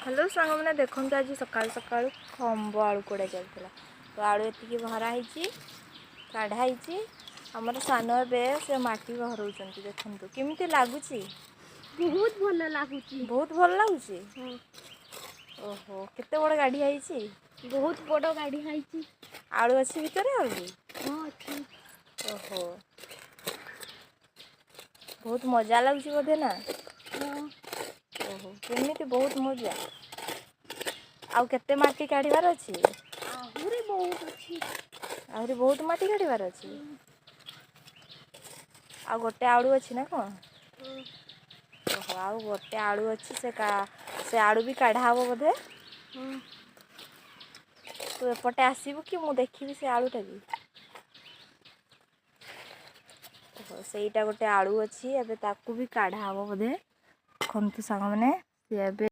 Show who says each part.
Speaker 1: Hello ସାଙ୍ଗମାନେ, ଦେଖନ୍ତୁ, ଆଜି ସକାଳୁ ସକାଳୁ ଖମ୍ବ ଆଳୁ କୋଡ଼ା ଚାଲିଥିଲା। ତ ଆଳୁ ଏତିକି ଭରା ହେଇଛି, କାଢ଼ା ହେଇଛି। ଆମର ସାନ ଏବେ ସେ ମାଟି ବାହାରଉଛନ୍ତି। ଦେଖନ୍ତୁ, କେମିତି ଲାଗୁଛି?
Speaker 2: ବହୁତ ଭଲ ଲାଗୁଛି।
Speaker 1: ବହୁତ ଭଲ ଲାଗୁଛି?
Speaker 2: ହଁ।
Speaker 1: ଓହୋ, କେତେ ବଡ଼ ଗାଡ଼ି ହେଇଛି?
Speaker 2: ବହୁତ ବଡ଼ ଗାଡ଼ି ହେଇଛି।
Speaker 1: ଆଳୁ ଅଛି ଭିତରେ ଆହୁରି?
Speaker 2: ହଁ, ଅଛି।
Speaker 1: ଓହୋ, ବହୁତ ମଜା ଲାଗୁଛି ବୋଧେ ନା?
Speaker 2: ହଁ।
Speaker 1: ଓହୋ, କେମିତି ବହୁତ ମଜା। ଆଉ କେତେ ମାଟି କାଢ଼ିବାର ଅଛି?
Speaker 2: ଆହୁରି ବହୁତ ଅଛି।
Speaker 1: ଆହୁରି ବହୁତ ମାଟି କାଢ଼ିବାର ଅଛି। ଆଉ ଗୋଟେ ଆଳୁ ଅଛି ନା କ'ଣ?
Speaker 2: ହଁ।
Speaker 1: ଓହୋ, ଆଉ ଗୋଟେ ଆଳୁ ଅଛି। ସେ ଆଳୁ ବି କାଢ଼ା ହବ ବୋଧେ।
Speaker 2: ହଁ।
Speaker 1: ତୁ ଏପଟେ ଆସିବୁ କି? ମୁଁ ଦେଖିବି ସେ ଆଳୁଟା ବି। ଓହୋ, ସେଇଟା ଗୋଟେ ଆଳୁ ଅଛି, ଏବେ ତାକୁ ବି କାଢ଼ା ହବ ବୋଧେ। ଦେଖନ୍ତୁ ସାଙ୍ଗମାନେ, ସିଏ ଏବେ